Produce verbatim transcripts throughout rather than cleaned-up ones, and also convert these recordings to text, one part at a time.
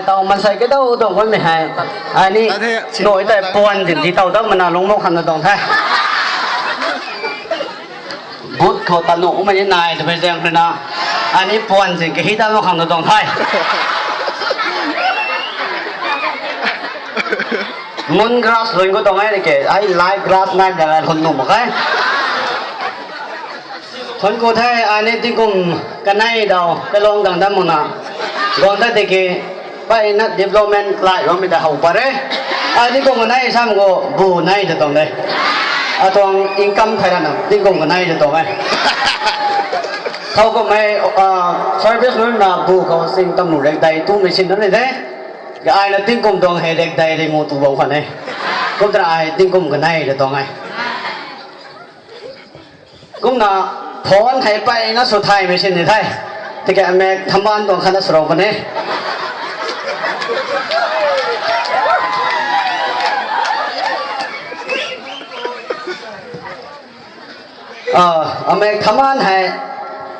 Tau mansei ke dau dong gunmei hei. Ani noi tei puan zin di tau dau mana lungmou khang na dong the. But khou ta nuh mei ni nai twmei zaeng rui na. Ani puan zin kahi dau khang na dong the. Moon grass lun khou tuang e ke, ai light grass nai da lun nuh mak khe. Thuanc ku the, ani tingkum kanei dau kalung gang dam mak na. Guang ta tiki, mpeyna development kalai bammei ta how pat e. Ai tingkum kanei sam khou bu nei ta tuang de. Atuang income thei rana tingkum kanei ta tuang e. Thow kummei service nunc na bu khou sing tam nu rek dei tumei sin nunc ni de. Ka aina tingkum tuang hei rek dei rei mu tu bam khwan e. Kum tana ai tingkum kanei ta tuang e. Kumna phone hei mpeyna sw thaymei sin ni the. Tiki amek thaman tuang khatna swrou kan e. Amek thaman hei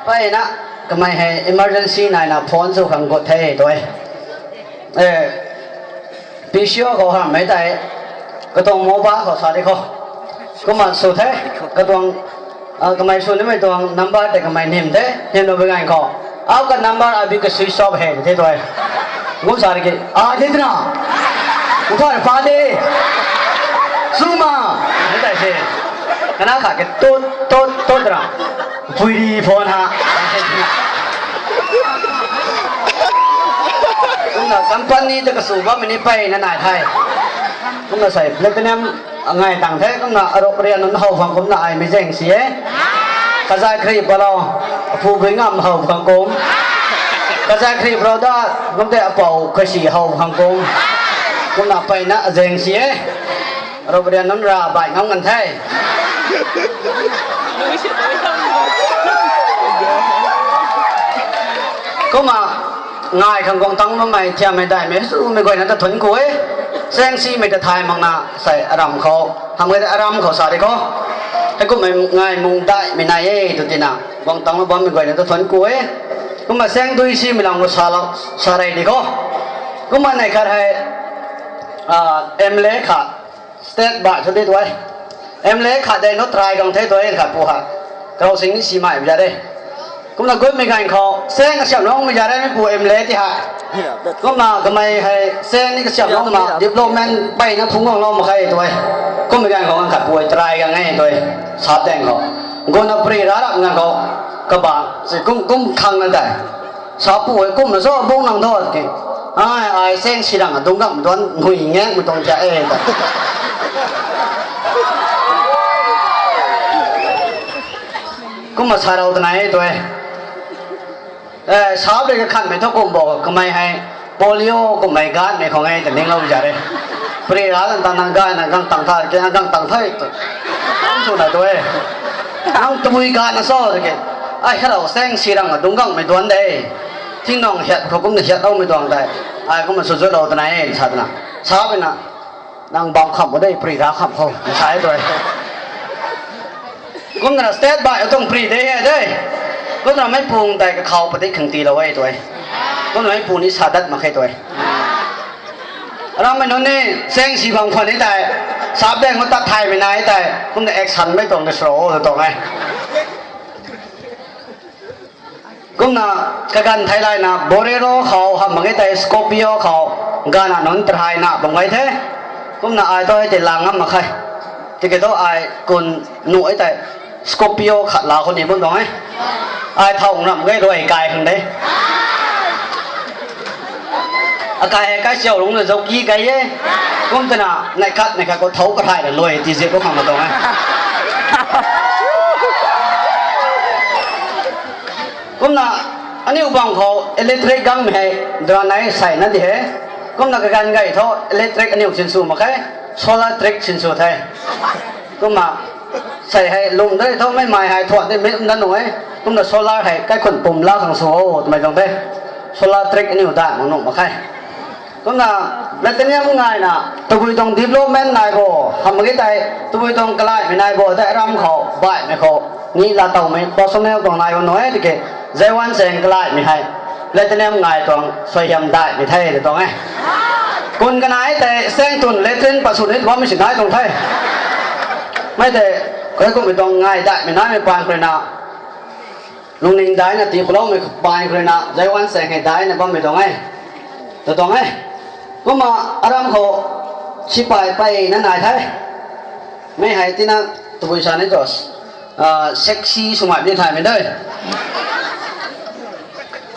mpeyna kamei hei emergency naina phone sw khang gut the tu e. PCO khou hamhmei tei katuang mobile khou sa di khou. Kumna sw the, katuang kamei sw nimei tuang number tei kamei nim the, nimlou bi ganv khou, आपका number अभी का switch off है the tu e. Kum sa ki, a di twna, uthar pa de, sw ma, ni tei se. Kana khat ke tut tut tut ra, pui ri phone ha. Kumna company ta kasw bammei ni mpeyna nai the. Kumna sei platinum ngai tang the, kumna arup rian nunc how khang kumna ai mei zaeng si e. Kazat kharip palou, apu bui ngam how khang kum. Kazat kharip palou da, kum tei apou khuasi how khang kum. Kumna mpeyna zaeng si e. Arup rian nunc ra bai ngam kan the. Kumna ngai khang guang tang bammei thiammei daihmei swmei guayna ta thuanc ku e. Chaeng simei ta thay makna sei aram khou, hamh gay ta aram khou sa di khou. Heikummei ngai mung daihmei nai e tw tina guang tang bammei guayna ta thuanc ku e. Kumna chaeng dui simei lam khou sa rei di khou. Kumna neih khat hei MLA khat state bai thu di tu e. MLA khat de nu try gang the tu e khat pu ha. Karou sing ni simei bi za de. Kumna gutmei ganv khou chaeng kasiamh nungmei za de mei pu MLA ti ha. Kumna kamei hei chaeng ni kasiamh nungna development mpeyna phungc guanglou mak khe tu e. Kummei ganv khou ganv khat pu try gang e tu e. Sa tang khou, guna pri ra rap ganv khou, kaba si kum kum khang na tei. Sa pu e kumna cho bung nang tho ki. Ai, ai chaeng si rang adung gangmei tuang nui ngakmei tuang tia e ta. Kumna sa rou twna e tu e. Sap rui kakhanmei thu kum bo kamei hei polio kummei gatmei khou e ta ninglou za re. Pri ra tan ta nang gayna gang tang tha ke, gang tang the tu. Kum swna tu e. Nang tabui gatna cho ta ke. Ai kharou chaeng si rang adung gangmei tuang de. Thing nang hiat khou kumna hiatloumei tuang tei. Ai kumna sw zutlou twna e sa twna. Sap rui na, nang bam kham o de, pri ra kham khou sa e tu e. Kumna state bai atuang pri de he de. Kumna meipu tei kakhou padik khang tiilou e tu e. Kumna meipu ni sa dat mak khe tu e. Rammei nunc ni chaeng si bam khwan ni tei, sap daeng khou tat thaymei nai tei kumna action mei tuang na sro tu tuang e. Kumna kaganv theilayna Bolero khou hamh mak ge tei Scorpio khou gana nunc tarhayna bam gay the. Kumna ai thu hei tei lang ngam mak khe. Tiki thu ai kun nuh e tei Scorpio khat la khou ni bam tuang e. Ai thow ramh ge ruai kai khang de. Akai hei kai siau lungcna zauki kai e. Kum twna neih khat neih khat khou thow karhayna luai tizip khou khang na tuang e. Kumna aniu bam khou electric gangmei hei dranei seina di he. Kumna kaganv gay thu electric aniu sinsw mak khe, solar trick sinsw the. Kumna sei hei lwm da rei thu meimei hei thuan di mi um dat nuh e. Kumna solar hei kaikhunc pum la khang sw o twmei tuang the. Solar trick aniu daih mak nuh mak khe. Kumna platinum ngaina tabui tuang development nai bo, hamh mak ge tei tabui tuang kalaihmei nai bo tei aram khou baihmei khou ni laatowmei personnel tuang nai bo nuh e tiki, zaiwan chaeng kalaihmei hei Platinum ngai tuang suaihiam daihmei the ta tuang e. Kun kanai tei seng tun latrine pat sw ni bammei si nai tuang the. Mei tei, koi kumhmei tuang ngai daihmei naimei paan khou rui na, lungning daina tii paloumei paan khou rui na, zaiwan seng hei daina bammei tuang e. Ta tuang e. Kumna aram khou sipai peyna nai the. Mei hei tina tabui sa ni tu, sexy swmei ni thaymei de.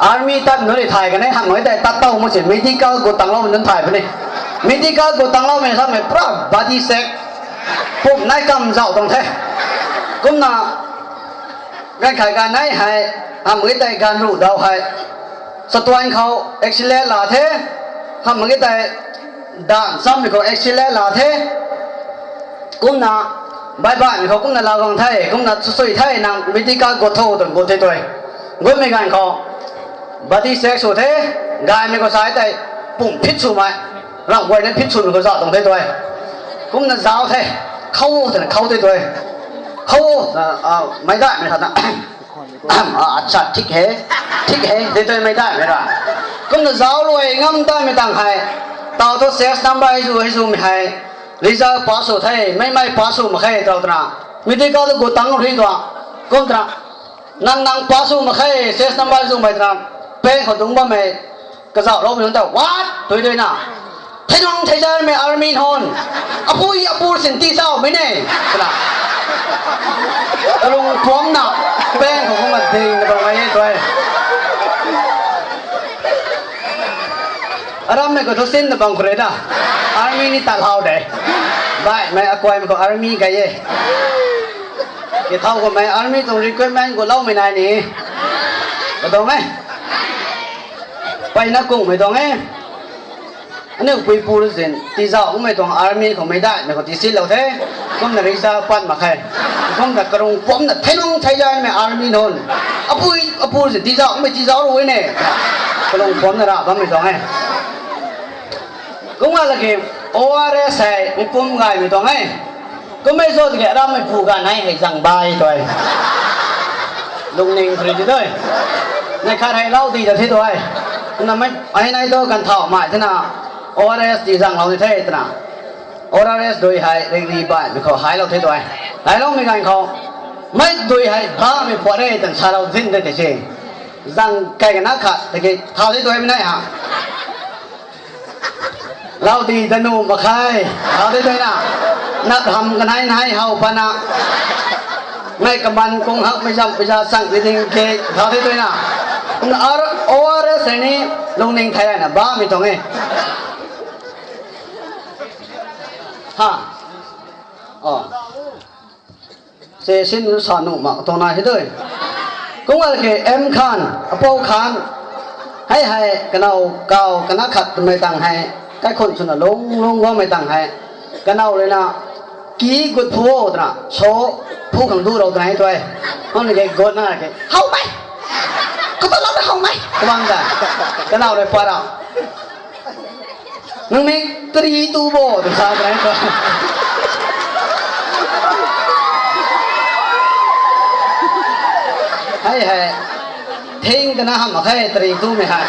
Army tat nunc ni thay kan e, hamh mak e tei tat tow mak si medical gut tangloumei nunc thay puni. Medical gut tangloumei samei pura body check, pum nai kam zauh tuang the. Kumna ganv khat ganv nei hei, hamh mak e tei ganv ruh daw hei, chatuan khou accident la the, hamh mak e tei dan chammei khou accident la the. Kumna baihbaihmei khou kumna lau gang the, kumna sui the, nang medical gut tho twna gut the tu e. Gutmei ganv khou body check sw the, gaymei khou sa e tei pum phit swmei, ramh guayna phit swmei khou zauh tuang the tu e. Kumna zauc the, khou twna khou the tu e. Khou, meic daihmei khat na, अच्छा, ठीक है, ठीक है, de tu e meic daihmei ra. Kumna zauc luai ngam daihmei tang hei, tau thu sales number hei zu hei zumei hei, result pass sw the, meimei pass sw mak khe tau twna, medical tu gut tang ri tuang, kum twna, nang nang pass sw mak khe, sales number zumei twna, peng khou dungc bammei kazauhloumei nunc ta what tui duina, theilung theizaymei army nunc, apui apu sin tii zaumei ne, twna, kalung puamcna, peng khou kumna dingna bam e tu e. Arammei khou thu sinna bam khou rui na, army ni tat hau de. Baihmei akuaymei khou army gay e. Kithau khoumei army tuang recruitment gutloumei nai ni, katuang e, peyna kungmei tuang e. Aniu puipu zin tizauhmei tuang army khou meic daihmei khou tisinlou the. Kumna result pat mak khe. Kumna kalung puamcna theilung theizaymei army nunc, apui apu zin tizauhmei tizauhlou e ne, kalung puamcna ra bammei tuang e. Kumna laki O R S hei mpum gaymei tuang e. Kummei cho tiki arammeipu ganv hei hei zang bai tu e. Lungning khou rui ti tu e. Neih khat hei lau di ta the tu e. Kumna mei, hei nai tu ganv thau mai thena, O R S ti zanglou ni the twna, O R S dui hei ringri baihmei khou hailou the tu e. Hailoumei ganv khou, mei dui hei bamei phuat re twna salou thin de tei se. Zang kai kana khat tiki thau the tu e mei nai ha. Lau di ta nuh mak khe, thau the tu e na. Nap ham kanei nai how pana, mei kaman kung hakmei zam pui za chang di ding ke, thau the tu e na. Kumna O R S hei ni lungning thei rana bamei tuang e. Ha. Se sin sa nuh mak tuang na hei tu e. Kumna laki M Khan, Apou Khan, hei hei kanow kaw kana khat twmei tang hei, kaikhun swna lung lung guangmei tang hei, kanow rui na, ki gut phu o twna, so, phu khang du rou twna hei tu e. Kumna ke gutna ke howmei, katalou na howmei twmei ta, kanow rui pat ra, nang mi tari tu bo twna sa twna hei tu hei hei, thing kana hamh mak khe tari tumei hei.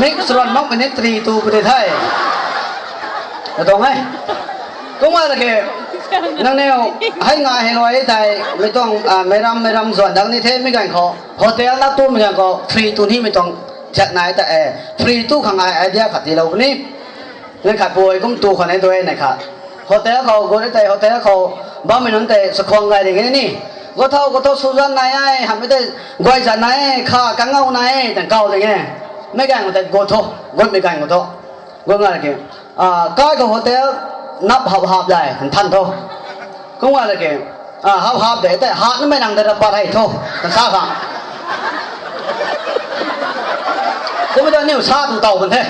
Mik swan makmei ni tari tu puni the. Katuang e. Kumna laki, nangniw, hei ngai hei luai tei, mei tuang, meic ram meic ram zuan dang ni the mei ganv khou, hotel na tumei ganv khou free tu nimei tuang thiak nai ta e, free tu khang ai idea khat tiilou puni. Neih khat pui kum tu khwan e tu e neih khat. Hotel khou gut tei hotel khou bammei nunc tei chakhwang gay ding e ni. Gut tho, gut tho, swzan nai e, hamhmei tei guay zan nai e, kha kangow nai e twna kaw ding e. Mei ganv khou tei gut tho, gutmei ganv khou tho, gut nga ki, kai khou hotel nap hap hap dai than tho. Kumna laki, hap hap de tei hatnamei nang de ra pat hei tho, twna sa khang. Kummei ta aniu sa tu taw kan the.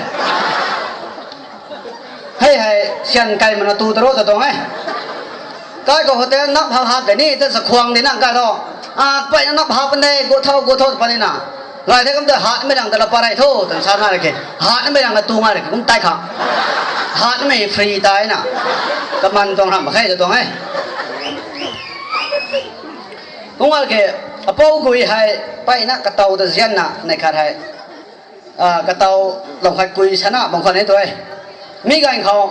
Hei hei, syan kai mana tu ta ro ta tuang e. Kai khou hotel nap hap hap de ni, ta chakhwang di nang kai tho. Peyna nap hap pan de, gut tho, gut tho ta pat ni na. Ngai the kum ta hatnamei nang ta ra pat hei tho, twna sa nga ra ke. Hatnamei nang na tu nga ra ke, kum tai khang. Hatnamei free tai na. Kaman tuang hamh mak khe ta tuang e. Kumna ke, Apou Gui hei, peyna katow ta zianna, neih khat hei. Ah, kataw lou khat kui sana bam khwan e tu e. Mi ganv khou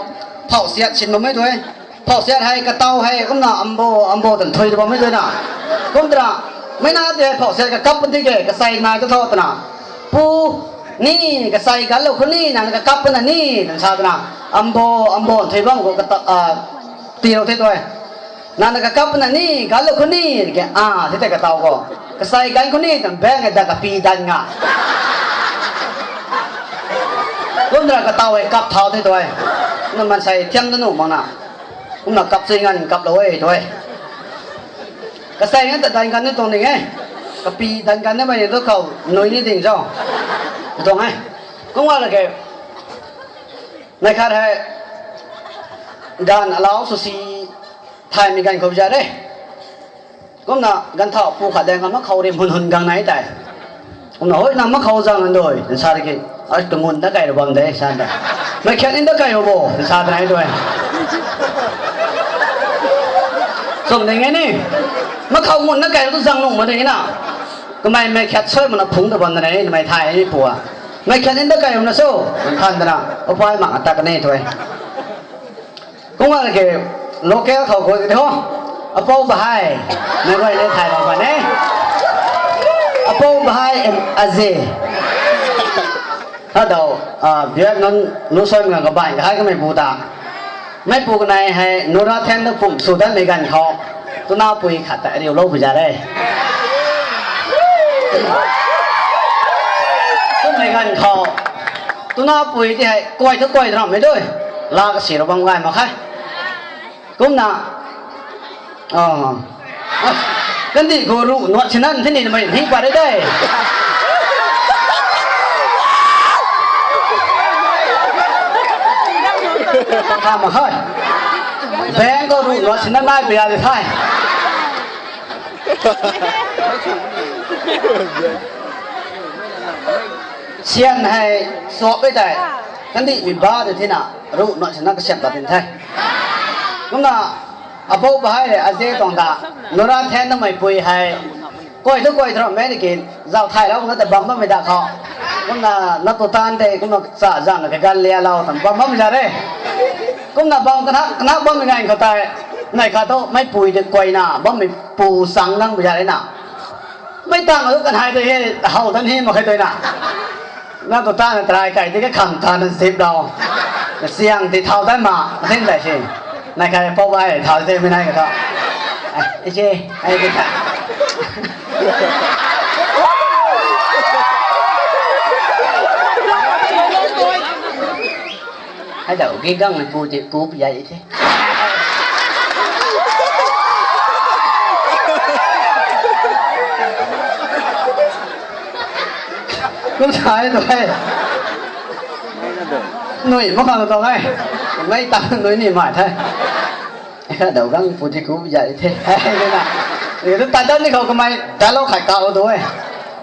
phauh siat sin bammei tu e. Phauh siat hei kataw hei kumna ambo, ambo tan thui tu bammei tu na. Kum tana, mei na ti hei phauh siat kakap pan ti ke, kasei nai tu tho tana. Pu, ni, kasei gan lou khou ni, nang kakap pan na ni, nang sa tana. Ambo, ambo thui bam khou kata, ah, ti lou the tu e. Nang na kakap na ni, gan lou khou ni, ke, ah, ti tei kataw khou. Kasei gan khou ni, tan bang e da kapi dan nga. Kumna kataw e kap thau the tu e. Na mansei thiam da nu mak na. Kumna kap chui ngan kap lou e tu e. Kasei ngan ta dan gan ni tuang ding e. Kapi dan gan ni mei ni tu khou, nui ni ding zau. Tuang e. Kum nga la ke. Nai khat hei. Gan alau sw si thaymei ganv khou za re. Kumna ganv thau pu khat dang ka mak khou rim hun hun gang nai tei. Kumna, hoi, nang mak khou zang nang dui, nsa ri ki. Ai, tu ngun da kai ra bam de, sa da. Mei khat in da kai ho bo, nsa da nai dui. Sum ding e ni. Mak khou ngun da kai tu zang nung ma ding na. Kamei mei khat soi mana phung da bam da nai, mei thay ni pua. Mei khat in da kai ho na so, than da na. Upai mak atak ne tu e. Kum nga ke local khou khou di ho. Apou Bahai. Nai guay nai thay bam bam e. Apou Bahai and Aze. Hadau, ah, biak nunc lu soi mei ganv kabai kahai kamei pu ta. Mei pu kanei hei nura then da pum sw dan mei ganv khou. Tuna pui khat ta riu lou pu za re. Kum mei ganv khou. Tuna pui ti hei kuay tu kuay ramh mei dui. La kasi ra bam gay mak khe. Kumna. Ah. Kandih khou ruh nuat sinan thini na mei hing pat re de. Tha mak khe. Bang khou ruh nuat sinan nai pia de the. Sian hei suap e tei. Kandihmei ba de thina. Ruh nuat sinan kasiam ta tin the. Kumna, Apou Bahai le Aze tuang ta, nura then na mei pui hei, kuay tu kuay thu ramh mei ni kin, zau thay lou na ta bam bammei da khou. Kumna, na tu tan tei, kumna cha zang na kagan lia lou, tan bam bammei za re. Kumna bam kanak, kanak bammei ganv khou tei, nai khat tu, mei pui de kuay na, bammei pu sang nang pu za re na. Mei tang lu kan hei tei he, how tan he mak khe tui na. Na tu ta na try kai ti kakhang ta na zip lou. Siang ti thau tan ma, thin dai si. Nai kai Apou Bahai thau te mei nai ka tho. Ai, ai si, ai ti ta. Hei dau gi gang na ku ti ku pi yai the. Kum sai tu e. Nui mak khang tu e. Mei ta nui ni mai the. Dau gang pu ti ku pi yai the. Hei na. Ni tu ta dan ni khou kamei dialogue khat ka tu e.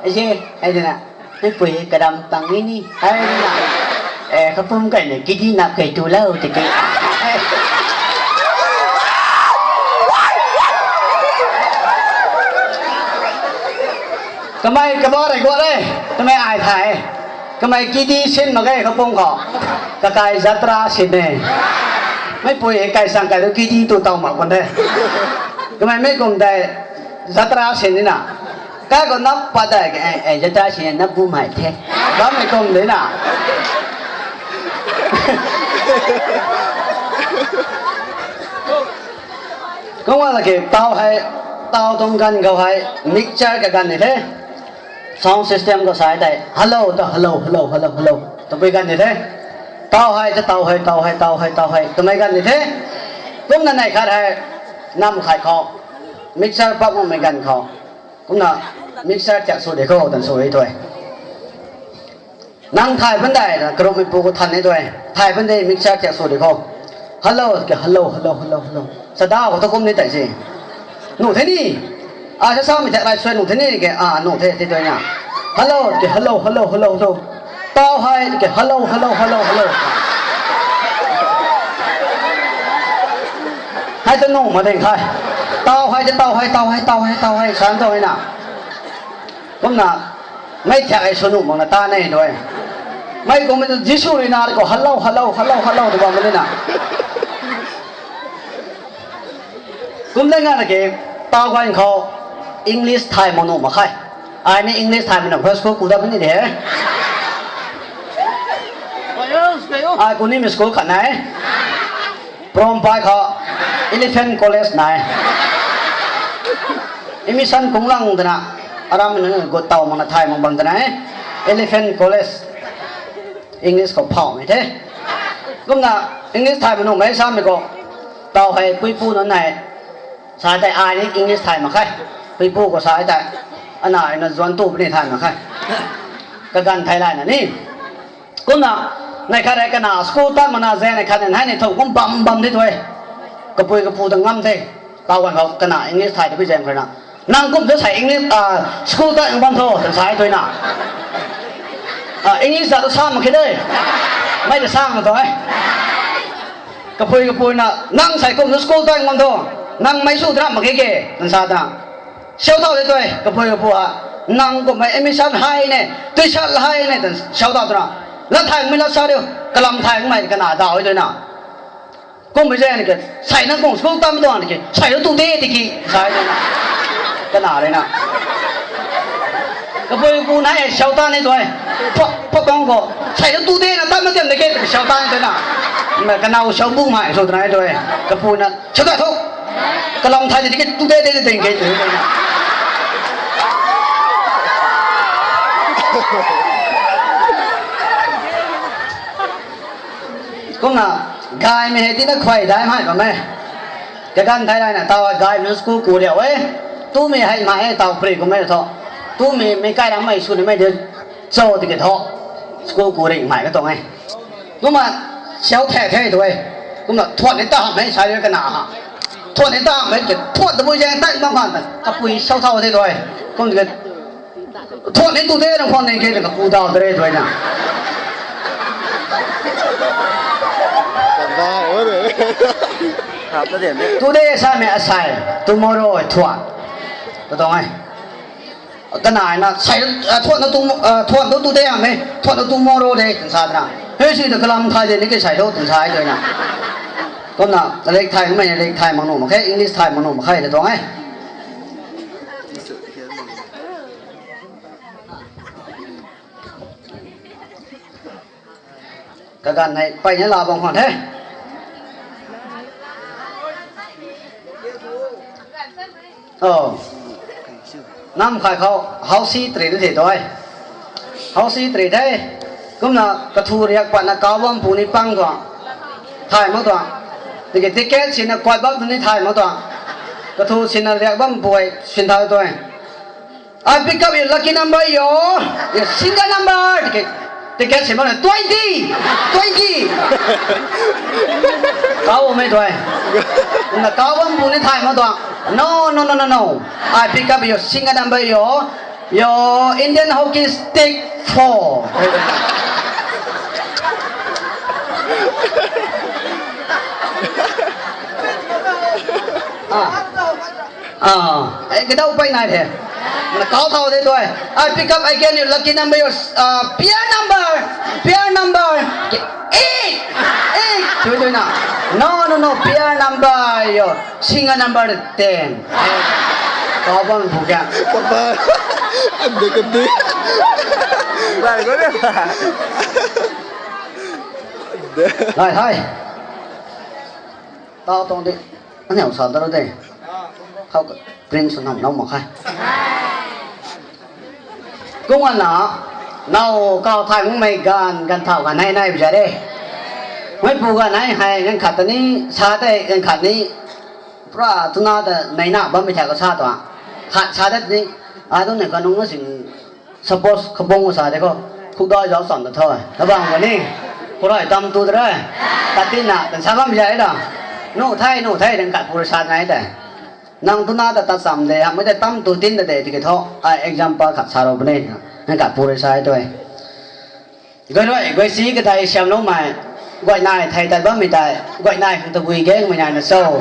Ai si, ai na. Mei pui kadam tang ni ni. Hei na. Eh, kapum kai na kidi nap kai tu lou ti kai. Kamei kaba rei guat e. Kamei ai thay. Kamei kidi sin mak ge kapum khou. Kakai jatra sin e. Mei pui hei kai sang kai tu kidi tu taw mak kan the. Kamei mei kum tei jatra sin ni na. Kai khou nap pat dai ke, eh, eh, jatra sin nap bu mai the. Bammei kum de na. Kum nga la ke, taw hei, taw tuang ganv khou hei, mixture kaganv ni the. Sound system khou sa tei, hello, ta hello, hello, hello, hello. Tabui ganv ni the. Taw hei, ta taw hei, taw hei, taw hei, taw hei. Twmei ganv ni the. Kumna nai khat hei, nam khat khou. Mixture pak makmei ganv khou. Kumna mixture thiak sw de khou, tan sw e tu e. Nang thay pan dai, na karummei pu khou than e tu e. Thay pan de mixture thiak sw de khou. Hello, ke hello, hello, hello, hello. Sada khou tu kum ni tei si. Nu the ni. A, sa samei thiak rai sw e nu the ni ke, a, nu the, ti tu e na. Hello, ke hello, hello, hello, hello. Taw hei, ke hello, hello, hello, hello. Hei tu nu ma ding khai. Taw hei, taw hei, taw hei, taw hei, taw hei, san tu e na. Kumna, mei thiak hei sw nuh mak na ta ne tu e. Mei kummei tu Jisu rui na khou hello, hello, hello, hello tu bam ni na. Kum de nga na ke, tau gan khou English thay mak nuh mak khe. Ai ni English thay mak nuh, first school ku dat ni de he. Ai ku nimei school khat nai. Prom pai khou Elephant College nai. Admission kung lang twna, aram nunc gut taw mak na thay mak bam twna e. Elephant College English khou phau mei the. Kumna English thay mak nuh mei samei khou, tau hei puipu nunc nai. Sa tei ai ni English thay mak khe. Puipu khou sa tei, ana ina zuan tu puni thay mak khe. Kaganv thei lay na ni. Kumna, nai khat rei kana school tat mak na zaeng nai khat nai ni thou kum bam bam di tu e. Kapui kapu ta ngam the. Tau gan khou kana English thay tu bi zaeng khou na. Nang kum tu sei English, ah, school tat bam tho, tan sa e tu na. Ah, English ta tu sa mak khe de. Mei ta sa mak tu e. Kapui kapu na, nang sei kum tu school tat bam tho. Nang mei sw dra mak khe ke, tan sa ta. Siau thau de tu e, kapui kapu ha. Nang kummei admission hei ne, tuition hei ne, tan siau thau twna. Lat thay mei lat sa riu, kalam thay mei kana daw e tu na. Kummei zaeng ni ke, sei nang kum school tat tuang ni ke, sei tu tu de tiki, sa e tu na. Kana rui na. Kapui kapu na e, siau ta ni tu e. Pho, pho kang khou, sei tu tu de na tat mak tiam de ke, siau ta ni tu na. Mei kana siau bu mei sw twna e tu e. Kapu na, siau ta tho. Kalam thay de tiki tu de de de ding ke tu e na. Kumna, gaymei hei tina khuay dai mei bam e. Kaganv thei lay na, tau gaymei school ku riu e. Tumei hei mei e tau free kummei tho. Tumei mei kai ram mei sw nimei de cho tiki tho. School ku ri mei ka tuang e. Kumna, siau the the tu e. Kumna, thuan ni ta hamh mei sa riu kana ha. Thuan ni ta hamh mei ke, thuan tabui zaeng tat bam khan ta. Kapui siau thau the tu e. Kum tiki, thuan ni tu de nang khwan ni ke, kapu daw de re tu e na. Tu de samei asei, tomorrow thuan. Ka tuang e. Kana na sei, ah, thuan tu, ah, thuan tu tu de hamh e, thuan tu tomorrow de, tan sa twna. Hei si ta kalam thay de ni ke sei tho, tan sa e tu na. Kumna, rik thay mei, rik thay mak nuh mak khe, English thay mak nuh mak khe, ta tuang e. Kaganv hei peyna la bam khwan the. Oh. Nam khai khou housie tari na the tu e. Housie tari the. Kumna kathu riak patna kau bam pu ni pang tuang. Thay mak tuang. Tiki ticket sina kuat bam tu ni thay mak tuang. Kathu sina riak bam pu hei sin thau tu e. I pick up your lucky number, your, your single number. Ticket, ticket si mana twenty, twenty. Kau mei tu e. Na kau bam pu ni thay mak tuang. No, no, no, no, no. I pick up your single number, your, your Indian hockey stick four. Ah. Ah, eh, kadau pey nai the. Na kau thau de tu e. I pick up again your lucky number, your, uh, pair number, pair number. Eight, eight. Chui chui na. No, no, no, pair number, your single number ten. Kau bam bu kya? Papa, ande kati. Bai ko de. Hai, hai. Tau tong de. Aniu sa daro de. Khou ka print sw nam nau mak khe. Kum ana, nau kau thay mumei ganv, ganv thau ganv hei nai bza de. Mei pu ganv hei hei ganv khat ta ni, sa tei ganv khat ni, pura tuna ta nei na bammei thak ka sa tuang. Khat sa dat ni, ai tu nei kanung na sing Suppose kabung sa de khou, khukdai zauc cham ta tho. Kabang kani, khourai tam tu de re. Tat tin na, tan sa bam zai da. Nu thei, nu thei, dang kat pur sa nai de. Nang tu na ta tat cham de, hamh mei de tam tu tin da de, tiki tho. Ai example khat sa rou bam ni, dang kat pur sa tu e. Guai rui, guai si kadai siamloumei, guai nai thei tat bammei tei, guai nai khang tabui gangmei nai na cho.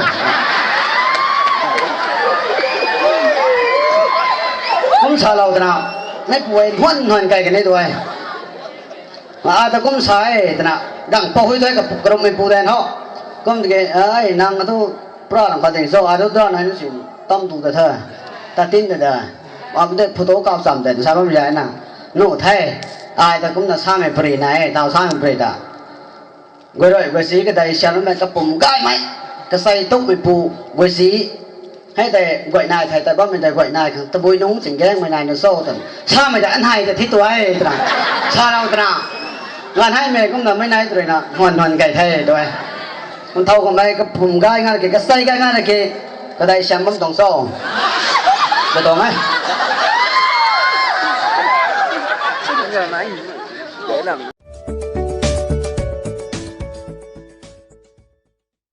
Kum salou twna, nai puai huan huan kai kanei tu e. Ai ta kum sa e twna, gang pou hui tei karummei pu dan ho. Kum tiki, ai, nang atu pra lam khat ding cho, atu dra nai nu si, tam tu ta tha, ta tin ta da. Am de photo kau cham tei sa bam zai na. Nu the, ai ta kumna samei pari nai e, tau samei pari ta. Guay rui guay si kadai siam bammei kapum gaymei, kasei tukmei pu, guay si. Hei tei guay nai thei ta bammei tei guay nai khang tabui nungc ching gaengmei nai na cho twna. Samei ta anhei ta thi tu e twna. Sa rau twna. Nganv heimei kumna mei nai tw ruina huan huan kei the tu e. Kum thau kummei kapum gay nga ki, kasei gay nga ki, kadai siam bam tuang cho. Ka tuang e.